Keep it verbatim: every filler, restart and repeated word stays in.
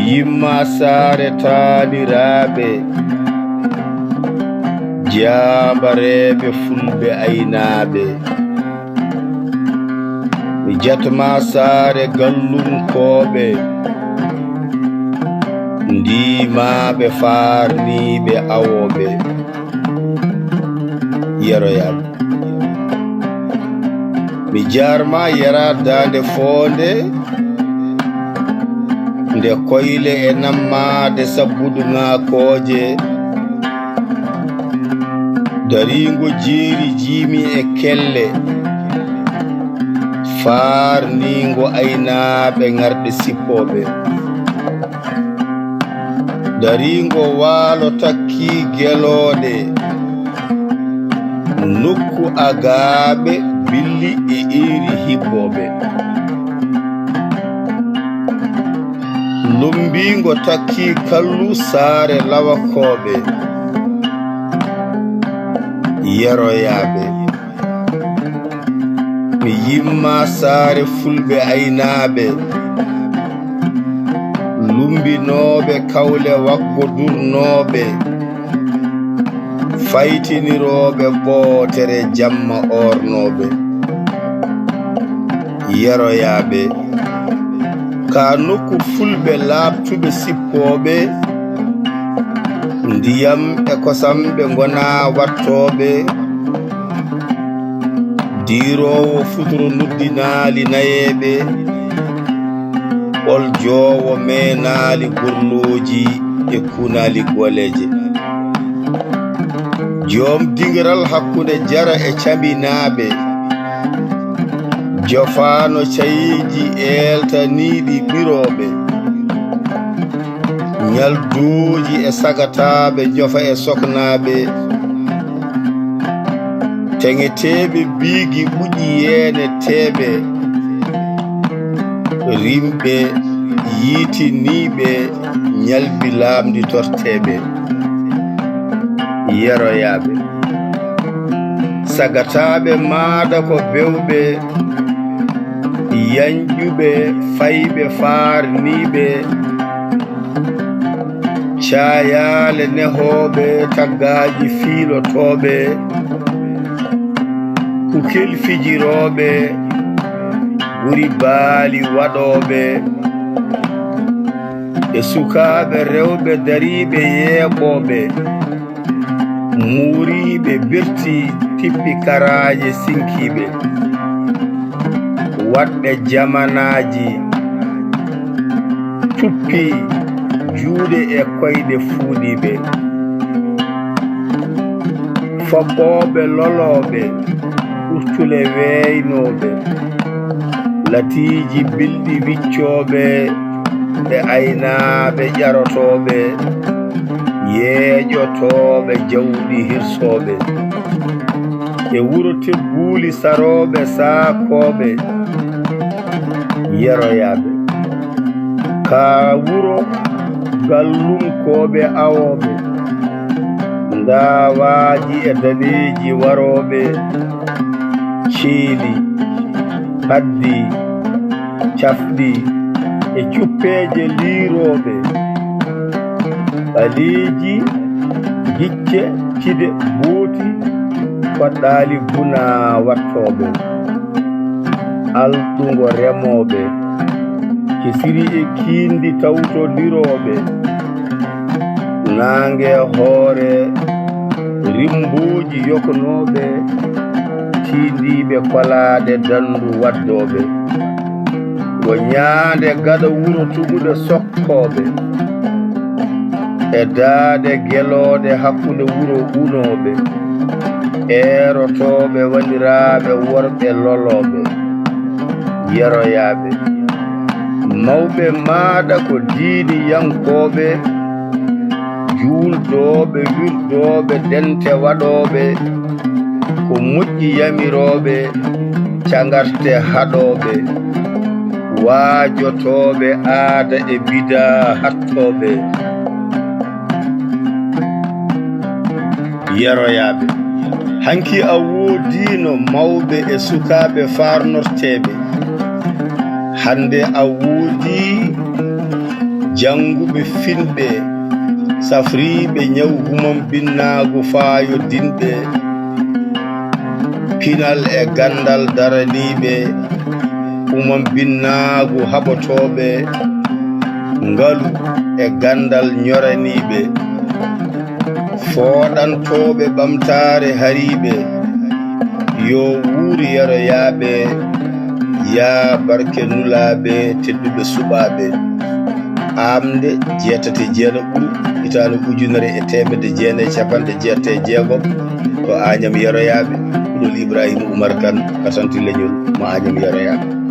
Yimma saare taaniraaɓe, jaambareeɓe fulɓe aynaaɓe. Mi jatma saare gallunkooɓe, ndiimaaɓe faarniiɓe awooɓe. Yeroyaaɓe. Mi jaarma yera daande foonde, nde koyle e nammaade sabbudu ŋaakooje, dariingo jeeri jiimi e kelle, faarniingo aynaaɓe ŋarɗe sippooɓe. Dariingo waalo takkii gelooɗe, nokku agaaɓe billi e eeri hibbooɓe. Lumbiingo takkii kallu saare lawakooɓe, yeroyaaɓe. Mi yimma saare fulɓe aynaaɓe, lumbinooɓe kawle waggo durnooɓe, faytinirooɓe ɓootere jamma oornooɓe. Yeroyaaɓe, ka nokku fulɓe laaɓtuɓe sippooɓe, ndiyam e kosam ɓe ngonaa wattooɓe, diiroowo futuro noddinaali nayeeɓe, ɓoljoowo meenaali gurnooji e kuunaali gooleeje. Joom dingiral hakkunde jara e caminaaɓe, jofaano cayeeji eeltaniiɗi ɓirooɓe, ñalduuji e sagataaɓe jofa e soknaaɓe, teŋeteeɓe biigi ɓuƴi yeeneteeɓe, rimɓe yiitiniiɓe ñalbi laamɗi torteeɓe, yeroyaaɓe. Sagataaɓe maada ko bewɓe, yanƴuɓe, fayɓe, faarniiɓe, caayaale nehooɓe, taggaaji fiilotooɓe, kukel fijirooɓe, guri baali waɗooɓe, e sukaaɓe rewɓe dariiɓe yeeɓooɓe, muuriiɓe berti tippi karaaje sinkiiɓe, waɗɓe jamanaaji tuppi juuɗe e koyɗe fuuɗiiɓe, foɓɓooɓe lolooɓe, ɓurtule weeynooɓe, latiiji bilɗi wiccooɓe, e aynaaɓe ƴarotooɓe, yeeƴotooɓe jawɗi hirsooɓe, e wuro tebbuuli sarooɓe saakooɓe, yeroyaaɓe. Ka wuro gallunkooɓe awooɓe, ndaawaaji e daneeji warooɓe, ceeli, paddi, cafɗi e cuppeeje liirooɓe, ɓaleeji, gicce, cide, booti, koɗɗaali buna wattooɓe, alɗungo remooɓe, kisiri e kiindi tawtondirooɓe, naange hoore, rimbuuji yoknooɓe, tiindiiɓe kolaaɗe danndu waddooɓe. Wo ñaande gaɗa wuro tuguɗe sokkooɓe, e daade gelooɗe hakkunde wuro unooɓe, eerotooɓe wandiraaɓe worɓe lolooɓe, yeroyaaɓe. Mawɓe maaɗa ko diiniyankooɓe, juuldooɓe, wirdooɓe, dente waɗooɓe, ko moƴƴi yamirooɓe, cagarte haɗooɓe, waajotooɓe aada e bidaa hattooɓe, yeroyaaɓe. Hanki a woodiino mawɓe e sukaaɓe faarnorteeɓe. Hannde a woodii Jannguɓe finɓe, safriiɓe ñaw humambinnaagu faayodinɓe, pinal e ganndal daraniiɓe, humambinnaagu haɓotooɓe, ngalu e ganndal ñoraniiɓe, fooɗantooɓe ɓamtaare hariiɓe, yo wuur yeroyaaɓe, yaa barke nulaaɓe tedduɓe suɓaaɓe. Aamnde jeetati e jeenaɓuru, hitaande ujunere e teemedde jeenayi e capanɗe jeetati e jeegom, to Aañam Yeroyaaɓe, Kulol Ibraahiima Umar Kan, Kasanti Leñol mo Aañam Yeroyaaɓe.